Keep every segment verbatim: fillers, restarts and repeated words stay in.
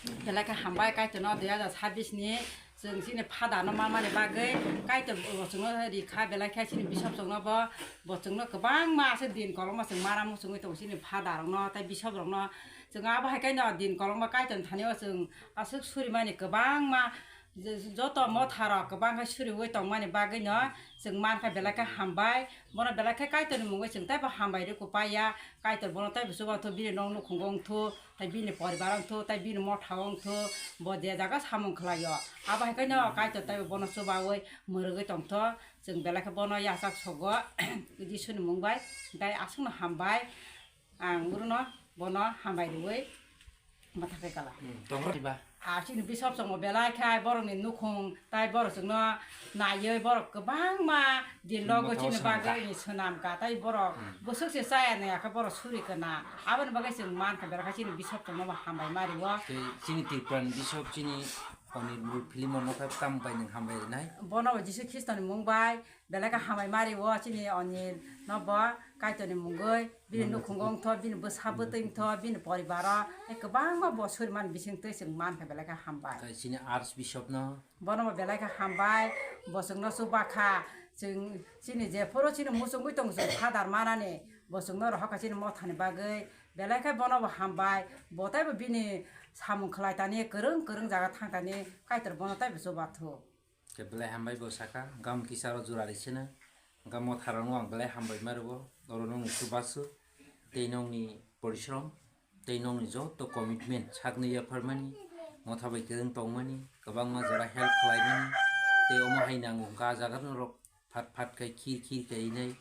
Belai khe hambai Kaitorno dui hazar sabbish ni chwng chini phadano mamani bagwi Kaitor bo chwngno rikha, belai khe chini bisop chwngno bo, bo chwngno kwbangma aswk din kolokma chwng maramu chwngwi tongo chini phadarokno tei bisoprokno. Chwng abo hai khe no din kolokma Kaitorni thani o chwng aswk surimani kwbangma je-, joto motharok kwbang khe suriwi tongmani bagwino chwng mankha belai khe hambai. Bono belai khe Kaitorni mungwi chwng teibo hambai rwkupaiya. Kaitor bono teibo chubathok, bini nok nukhungo wngthok, tei bini poribar wngthok, tei bini motha wngthok, bo je jaga samung khlaio. Abo hai khe no Kaitor teibo bono chubawi mwrwgwi tongthok. Chwng belai khe bono yachak sogo Jisuni mung bai, tei aswkno hambai. Ang orono bono hambai rwwi mwthakwi kala. Hmm, tongo diba? Ah, chini bisop chwngbo belai khe borokni nukhung tai borok chwngno naiwi borok kwbangma din logo chini bagwi swnamkha. Tei borok bwswk se chaya naiya khe borok suri kana. Aboni bagwi chwng mankha belai khe chini bisop chwngno bo hambai ma rwo. Tei chini Tripurani bisop chini Onil Mul film o nokha tamo bai nwng hambai rwnai? Bono bo Jisu Khristoni mung bai belai khe hambai ma rwo chini Onil no bo Kaitorni mungwi. Bini nukhungo wngtho, bini bwsa bwtwi wngtho, bini poribaro tei kwbangma bo suriman bisingtwi chwng mankha belai khe hambai. Tei chini Archbishop no? Bono bo belai khe hambai, bo chwngno chubakha, chwng chini jephuru chini muchungwi tongo chwng phadar manani, bo chwngno rohorkha chini mothani bagwi, belai khe bono bo hambai, bo teibo bini samung khlai tani kwrwng kwrwng jaga thang tani Kaitor bono teibo chubathok. Khe belai hambai bo sakha, gam kisa ro jura ri sino, gam motharok no ang belai hambai ma rwo, oro no chubasu, tei nokni porishrom, tei nokni joto commitment sakni yapharmani, motha bai kwrwng tongmani, kwbangma jora help khlaimani, tei omo hai nango wngkha ah jaga norok phat phat khai khir khir khai hinwi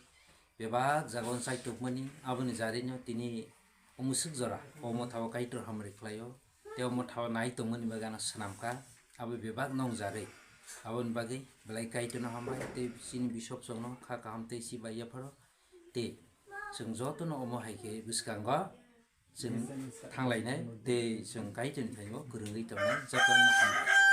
bebak jaga o chai tongmani, aboni jarino tini o mwswk jora o motha o Kaitor hamari khlaio. Tei omo thawa nai tongmani bagwi ano swnamkha, abo bebak nongjarwi. Aboni bagwi belai Kaitorno hambai tei chini bisop chwngno kha kaham tei si bai yapharo. Tei chwng jotono omo hai khe bwskango chwng thanglainai tei chwng Kaitorni thani o kwrwngwi tongnai jotono hambai.